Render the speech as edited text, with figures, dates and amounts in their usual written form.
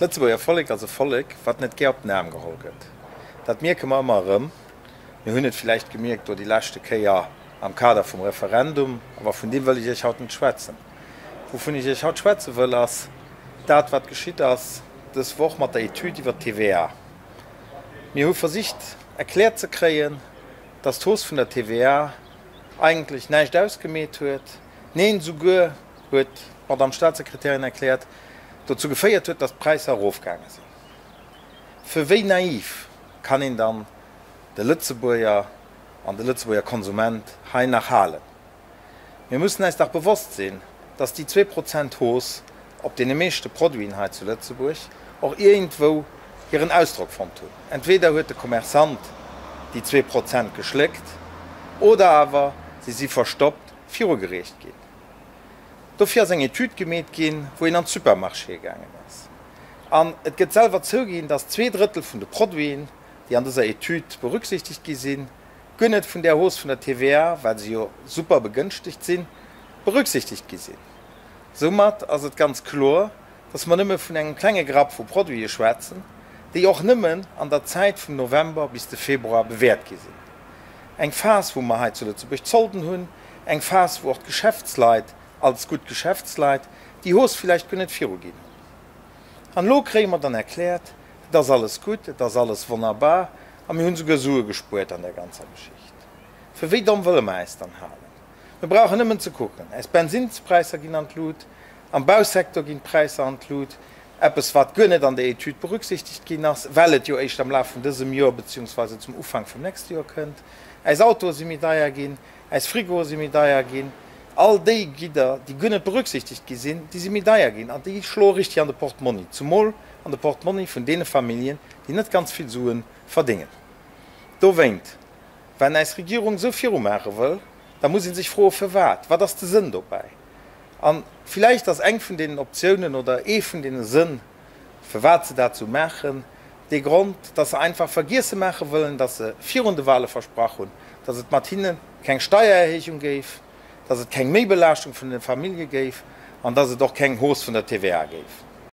D'Lëtzebuerger Vollek ass e Vollek, wat net gär op den Aarm geholl gëtt. Dat mierke mer ëmmer erëm. Mir hunn et villäicht gemierkt do déi leschte Kéier am Kader vum Referendum, awer vun deem wëll ech Iech haut net schwätzen. Wouvun ech Iech haut schwätze wëll, ass dat, wat geschitt ass dës Woch mat der Etüd iwwert d'TVA. Mir hu versicht erkläert ze kréien, dass d'Hausse vun der TVA eigentlech näischt ausgemeet huet, neen, souguer, huet d'Madame Statssekretärin erkläert, dozou geféiert huet, dass d'Präisser erofgaange sinn. Fir wéi naiv kann een dann de Lëtzebuerger an de Lëtzebuerger Konsument hei nach halen? Mir mussen äis dach bewosst sinn, dass déi 2% Hausse op deene meeschte Produiten hei zu Lëtzebuerg och iergendwou hiren Ausdrock fonnt hunn. Entweder huet de Commerçant déi 2% geschléckt oder awer se si verstoppt virugereecht ginn. Dofir ass eng Etüd gemeet ginn, wou een an d'Supermarchéë gaangen ass. An et gëtt selwer zouginn, dass zweeDrëttel vun de Produiten, déi an dëser Etüd berücksichtegt gi sinn, guer net vun där Hausse vun der TVA, well se jo super begënschtegt sinn, berücksichtegt gi sinn. Soumat ass et ganz kloer, dass mer nëmme vun engem klenge Grapp vu Produite schwätzen, déi och nëmmen an der Zäit vum November bis de Februar bewäert gi sinn. Eng Phas, wou mer hei zu Lëtzebuerg Zolden hunn, eng Phas, wou och d'Geschäftsleit, als gutt Geschäftsleit, déi Hausse villäicht guer net viruginn hunn. An elo kréie mer dann erkläert, et ass alles gutt, et ass alles wonnerbar a mir hunn souguer Sue gespuert an der ganzer Geschicht. Fir wéi domm wëlle mer äis dann halen? Mir brauchen nëmmen ze kucken, Äis Bensinnspräisser ginn an d'Lut, am Bausecteur ginn d'Präisser an d'Lut, eppes wat guer net an der Etüd berücksichtegt ginn ass, well et jo éischt am Laf vun dësem Joer beziehungsweise zum Ufank vum nächste Joer kënnt. Äis Autoe si méi deier ginn, äis Frigoe si méi deier ginn. All déi Gidder, déi guer net berücksichtegt gi sinn, déi si méi deier ginn an déi schloe richtig an de Portmonni, zumol an de Portmonni vun deene Familljen, déi net ganz vill Sue verdéngen. Dowéint, wenn äis Regierung esou virumaache wëll, da muss ee sech froe firwat, wat ass de Sënn dobäi? A villäicht ass eng vun deenen Optiounen oder ee vun deene Sënn, firwat se dat esou maachen, dee Grond, dass se einfach vergiesse maache wëllen, dass se virun de Wahle versprach hunn, dass et mat hinne keng Steiererhéijung géif, dass et keng Méibelaaschtung vun de Famillje géif an dass et och keng Hausse vun der TVA géif.